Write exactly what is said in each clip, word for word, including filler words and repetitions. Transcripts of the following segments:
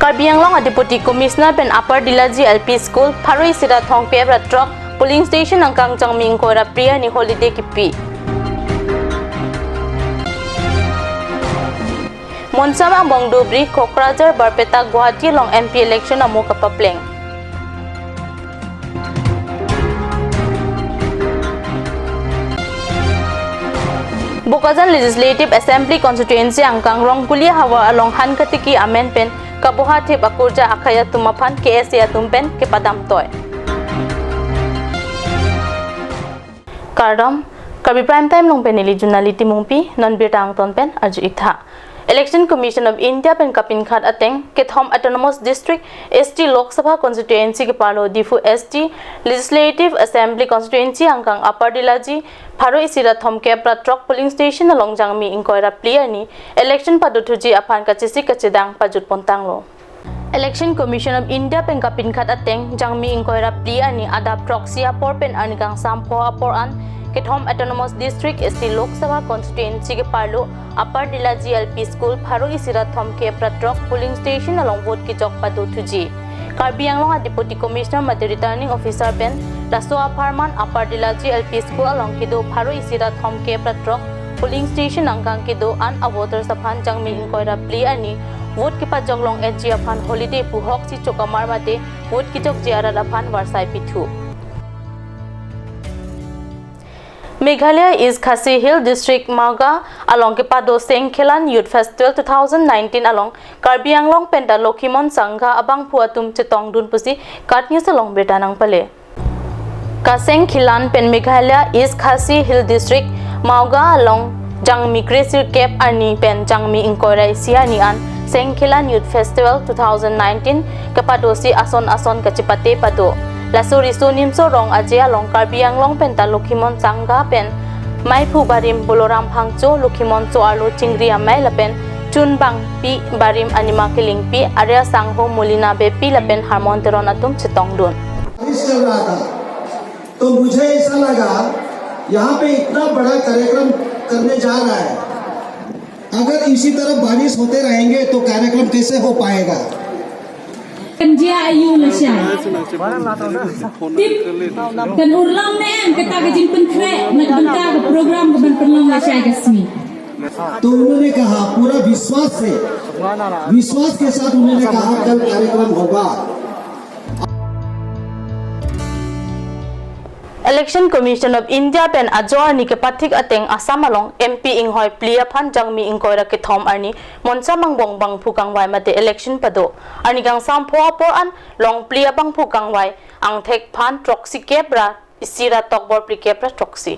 Karbi Anglong a Deputy Commissioner pen Upper Dilaji L P School pharo isi ra thomkep ra throk polling station angkang Jangmi ingkoi ra phli arni holiday kipi. Monsam angbong Dhubri, Kokrajhar, Barpeta, Guwahati along M P election amo kapapleng. Bokajan Legislative Assembly Constituency angkang Rongkuli havar along han katiki amen pen kaboha thip akurja akhei atum aphan K S A atum pen kepadam toi. Kardom, Karbi Prime Time along pen neli Junali Timungpi, non birta angton pen arju-ik tha. Election Commission of India pen kapinkhat ateng kethom Autonomous District S T Lok Sabha Constituency keparlo Diphu S T Legislative Assembly Constituency angkang Upper Dilaji pharo isi ra thomkep ra throk polling station along Jangmi ingkoi ra phli arni election padothuji aphan kachesik kachedang pajut pontanglo. Election Commission of India pen kapinkhat ateng Jangmi ingkoi ra phli arni adap throksi apor pen arni kangsam pho apor an kethom Autonomous District S T Lok Sabha Constituency keparlo Upper Dilaji L P School pharo isi ra thomkep ra throk polling station along vote kejok padothuji. Karbi Anglong a Deputy Commissioner mate Returning Officer pen laso apharman Upper Dilaji L P School along kedo pharo isi ra thomkep ra throk polling station angkang kedo an a voters aphan Jangmi ingkoi ra phli arni vote kepajok long-etji aphan holiday pu hoksi chokamar mate vote kejokji arat aphan varsai pithu. Meghalaya East Khasi Hill District Mauga along kepado Sengkhelan Youth Festival two thousand nineteen along Karbi Anglong pen ta Lokhimon Sangha abangphu atum chetongdun pusi KAT News along birta nangpale. Ka Sengkhelan pen Meghalaya East Khasi Hill District Mauga along Jangmi kresirkep arni pen Jangmi ingkoi ra isi arni an Sengkhelan Youth Festival two thousand nineteen kepadosi ason ason kachepate pado. Laso riso nimso rong aje along Karbi Anglong pen ta Lokhimon Sangha pen Maiphu barim Boloram Phangcho, Lokhimon so-arlo Chingri Amei lapen Chunbangpi barim Anima Killingpi, Arya Sangho Molina Beypi lapen Harmon Teron atum chetongdun. बारिश चल रहा था, तो मुझे ऐसा लगा यहाँ पे इतना बड़ा कार्यक्रम करने जा रहा है, अगर इसी तरह बारिश होते रहेंगे तो कार्यक्रम कैसे हो पाएगा? Kan jia ayu lashai. Tip, kan urlong ne em kata ka jingpynkhreh, na kata ka program ka ban pynlong lashai ka sini. तो उन्होंने कहा, पूरा विश्वास से, विश्वास के साथ उन्होंने कहा, कल कार्यक्रम होगा। Election Commission of India pen ajo arni kepathik ateng Assam along M P inghoi phli aphan Jangmi ingkoi ra kethom arni monsam angbong bangphu kangvai mate election pado. Arni kangsam pho apor an long phli abangphu kangvai angthek phan throksikep ra isi ra tokbor phlikep ra throksi.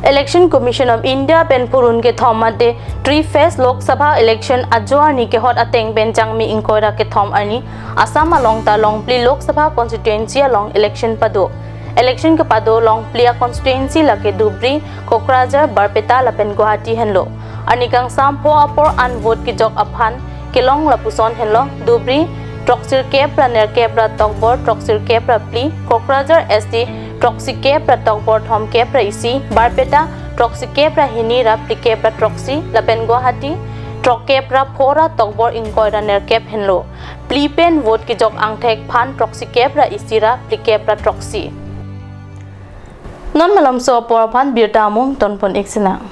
Election Commission of India pen purun kethom mate three phase Lok Sabha election ajo arni kehot ateng pen Jangmi ingkoi ra kethom arni Assam along ta long phli Lok Sabha constituency along election pado. Election kepado long phli a constituency lake Dhubri, Kokrajhar, Barpeta lapen Guwahati henlo. Arni kangsam pho apor an vote kejok aphan kelong lapuson henlo: Dhubri throksirkep ra nerkep ra tokbor throksirkep ra phli, Kokrajhar S T throksikep ra tokbor thomkep ra isi, Barpeta throksikep ra hini ra phlikep ra throksi, lapen Guwahati throkkep ra pho ra tokbor ingkoi ra nerkep henlo. Phli pen vote kejok angthek phan throksikep ra isi ra phlikep ra throksi. Non malomso apor aphan birta amung tonpon-ik sinang.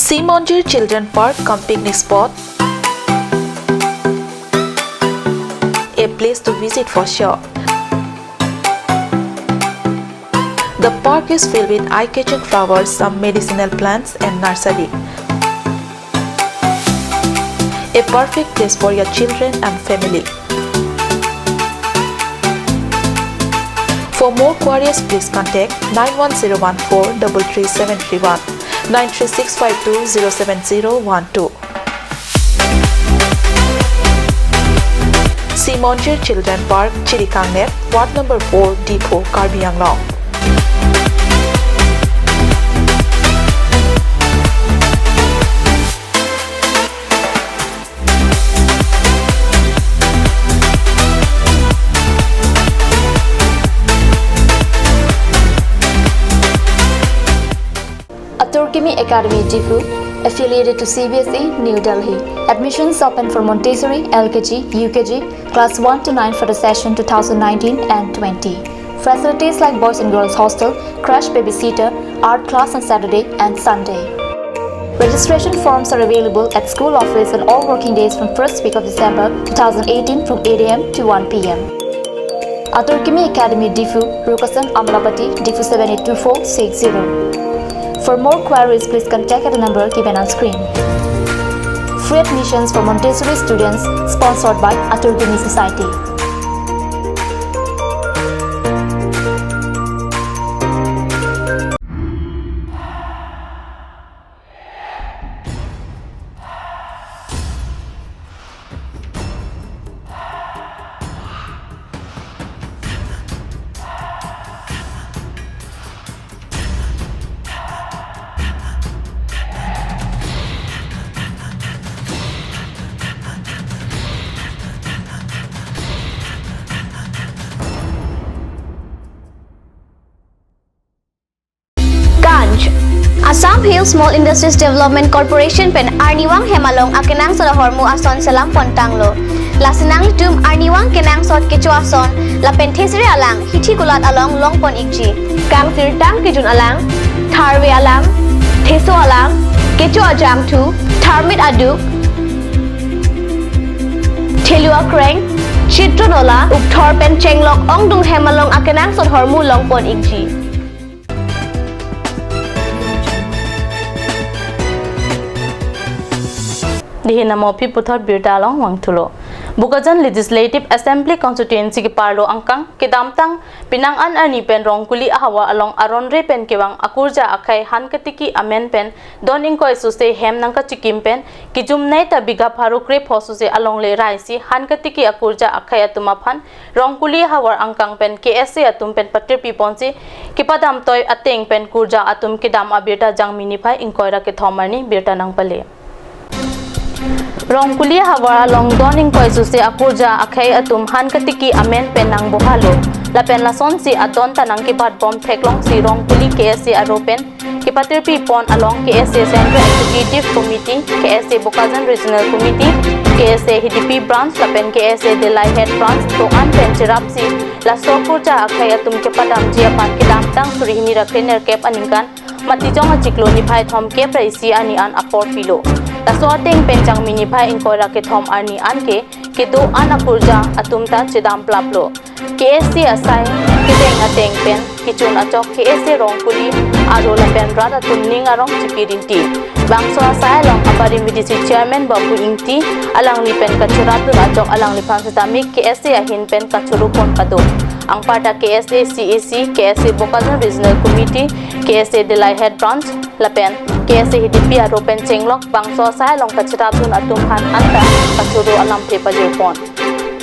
Simonjir Children Park cum picnic spot, a place to visit for sure. The park is filled with eye-catching flowers, some medicinal plants and nursery. A perfect place for your children and family. For more queries, please contact nine one zero one four double three seven three one, nine three six five two zero seven zero one two. Simonjir Children Park, Chirikangnet, Ward number four, Diphu, Karbi Anglong. Atur Kimi Academy Diphu, affiliated to C B S E, New Delhi. Admissions open for Montessori, L K G, U K G, class one to nine for the session two thousand nineteen and twenty. Facilities like boys and girls hostel, crash babysitter, art class on Saturday and Sunday. Registration forms are available at school office on all working days from first week of December two thousand eighteen from eight A M to one P M. Atur Kimi Academy Diphu, Rukasan Amlapati, Diphu seven eight two four six zero. For more queries, please contact at the number given on screen. Free admissions for Montessori students, sponsored by Atur Kimi Society. Ganj. Assam Hill Small Industries Development Corporation pen arnivang hem along akenangsot ahormu ason selam pontanglo. Lasi nanglitum arnivang kenangsot kecho ason lapen thesere alang hithi kulat along longpon ikji. Kangsirtang kejun alang, tharve alang, theso alang, kecho ajangthu, tharmit aduk, thelu akreng, chitron ola, ukthor pen chenglok ongdung hem along akenangsot ahormu longpon ikji. Dihin amo aphi puthot birta along vangthulo. Bokajan Legislative Assembly Constituency keparlo angkang kedamtang penang an arni pen Rongkuli ahavar along aronre pen kevang akurja akhei han ketiki amen pen don ingkoi suse hem nangkachikim pen kejumnei ta bigha pharo krepho suse alongle raisi han ketiki akurja akhei atum aphan Rongkuli ahavar angkang pen K S A atum pen patirpi ponsi kepadam toi ateng pen kurja atum kedam abirta Jangmi niphai ingkoi ra kethom arni birta nangpale. Rongkuli ahavar along don ingkoi suse akurja akhei atum han ketiki amen pen nangbohalo. Lapen lasonsi adon ta nangkebat bom theklongsi Rongkuli K S A aro pen kepatirpi pon along K S A Central Executive Committee, K S A Bokajan Regional Committee, K S A Hidipi Branch lapen K S A Dillai Head Branch do-an pen cherapsi laso kurja akhei atum kepadamji aphan kedamtang suri hini ra krenerkep aningkan Matijong achiklo niphai thomkep ra isi arni an apor pilo. Laso ateng pen Jangmi niphai ingkoi ra kethom arni anke kedo-an akurja atum ta chedam plaplo. K S A asai kedeng ateng pen kechun achok K S A Rongkuli aro lapen rat atum ning arong chipi rinti. Bangso asai along abarim V D C Chairman Babu Ingti alangli pen kacherapdun achok alangliphan setame K S A ahin pen kachoro pon kadun. Anparta K S A C A C, K S A Bokajan Regional Committee, K S A Dillai Head Branch lapen K S A Hidipi aro pen chenglok bangso asai along kacherapdun atum aphan anta kachoro alamthe pajirpon.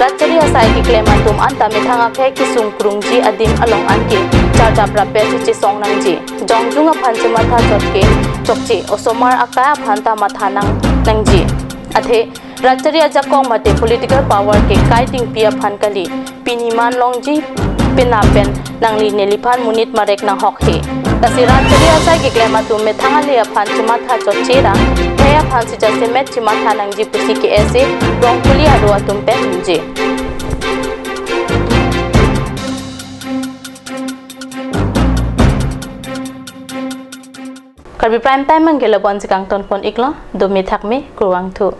Rat chari asai keklem atum anta methang akhei kesung krungji adim along anke charjap rapet si chesong nangji. Jongjung aphan chematha chotke chokche, osomar akai aphan ta matha nang nangji. Athe rat chari ajakong mate political power ke kai tingpi aphan kali. Pini man longji, penap pen nangli neliphan monit marek nanghok he. Lasi rat chari asai keklem atum methang ale aphan chematha chotche ra, hei aphan si jasemet chematha nangji pusi K S A Rongkuli aro atum pen ningje. Karbi Prime Time anke labonsi kangton pon iklo, dome thakme, kurvangthu.